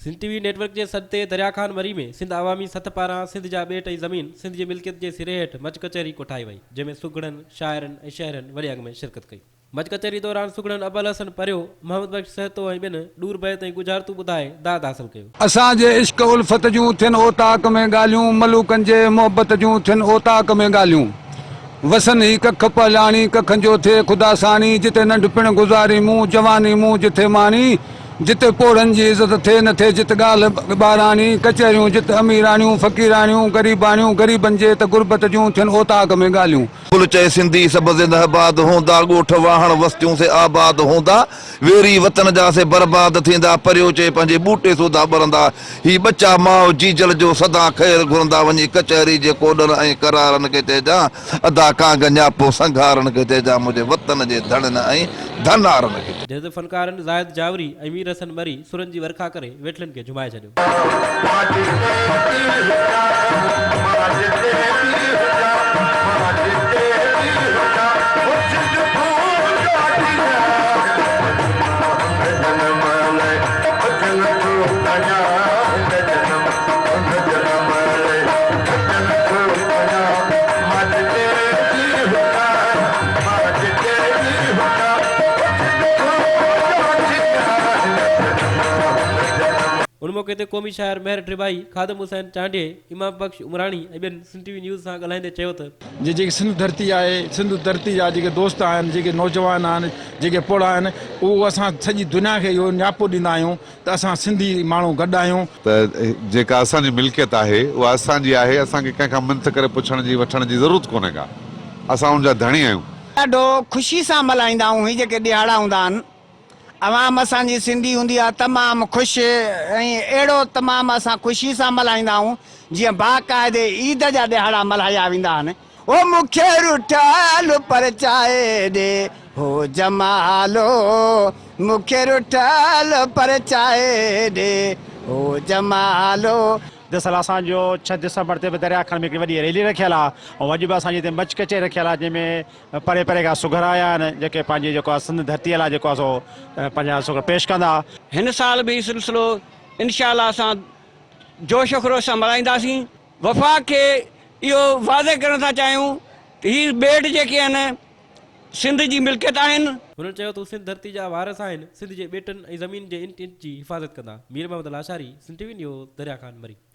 سنڌ ٽي V net work جي سڏ تي دريا خان مري ۾ سنڌ عوامي سٿ پاران سنڌ جا ٻيٽ ۽ زمين سنڌ جي ملڪيت جي سري هيٺ مچ ڪچهري ڪوٺائي وئي، جنهن ۾ سگهڙن، شاعرن ۽ شهرين وڏي انگ ۾ شرڪت ڪئي. مچ ڪچهري دوران سگهڙن ابوالحسن پريو، محمد بخش سهتو ۽ ٻين ڏور بيت ۽ ڳجهارتون ٻڌائي داد حاصل ڪيو. اسان جي عشق الفت جون ٿين اوطاق ۾ ڳالهيون ملوڪن جي محبت جون ٿين اوطاق ۾ ڳالهيون وسن هي ڪک پهلاڻي ڪکن جو ٿئي خدا ساڻي جتي ننڍپڻ گذاري مون جواني مون جٿي ماڻي جتي پوڙهن جي عزت ٿئي نه ٿئي جت ڳالهه ٻاراڻي ڪچهريون جت اميراڻيون فقيراڻيون غريباڻيون غريبن جي ته غربت جون ٿين اوطاق ۾ ڳالهيون. گل چئي سنڌي سڀ زندهه باد هوندا ڳوٺ واهڻ وستيون سي آباد هوندا ويري وطن جا سي برباد ٿيندا پريو چئي پنهنجي ٻوٽي سوڌا ٻرندا هي ٻچا ماء جيجل جو سدا خير گهرندا وڃي ڪچهري جي ڪوڏن ۽ قرارن کي چئجان ادا ڪانگ نياپو سنگهارن کي چئجان منهنجي وطن جي ڌڻين ۽ ڌنارن کي چئجان. جنهن تي فنڪارن زاهد جاوري ۽ مير حسن مري سرن جي ورکا ڪري ويٺلن کي جهومائي ڇڏيو. ان موقعي تي قومي شاعر مهر ڊرٻائي، خادم حسين چانڊيي، امام بخش عمراڻي ۽ ٻين سنڌ ٽي وي نيوز سان ڳالهائيندي چيو ته. جي جيڪي سنڌ ڌرتي آهي سنڌ ڌرتي جا جيڪي دوست آهن جيڪي نوجوان آهن جيڪي پوڙها آهن اهو اسان سڄي دنيا کي اهو نياپو ڏيندا آهيون ته اسان سنڌي ماڻهو گڏ آهيون. ته جيڪا اسان جي ملڪيت آهي اها اسان جي آهي اسان کي ڪنهن کان منٿ ڪري پڇڻ جي وٺڻ جي ضرورت ڪونهي ڪا اسان ان جا ڌڻي آهيون. ڏاڍو خوشي سان ملهائيندا آهيون هي جيڪي ڏهاڙا هوندا آهن عوام اسان جي سنڌي هوندي آهي تمام خوش ۽ اهڙو تمام اسان خوشي سان ملهائيندا آهيون جيئن باقاعدي عيد جا ڏهاڙا ملهايا ويندا آهن. او مون کي رٺل پرچائي ڏي هو جمالو مون کي رٺل پرچائي ڏي هو جمالو. دراصل اسان جو ڇهه ڊسمبر تي به دريا خان ۾ هڪڙي وڏي ريلي رکيل آهي ۽ اڄ به اسان جي هتي مچ ڪچهري رکيل آهي جنهن ۾ پري پري کان سگهڙ آيا آهن جيڪي پنهنجي جيڪو آهي سنڌ ڌرتيء لاء جيڪو آهي سو پنهنجا سگهڙ پيش ڪندا. هن سال به هي سلسلو انشاء الله اسان جوش و خروش سان ملهائينداسين. وفاق کي اهو واضح ڪرڻ ٿا چاهيون ته هي ٻيٽ جيڪي آهن سنڌ جي ملڪيت آهن. هنن چيو ته هو سنڌ ڌرتي جا وارث آهن، سنڌ جي ٻيٽن ۽ زمين جي انچ انچ جي حفاظت ڪندا. Mir Muhammad Lashari, Sindh T V news, Darya Khan Marri.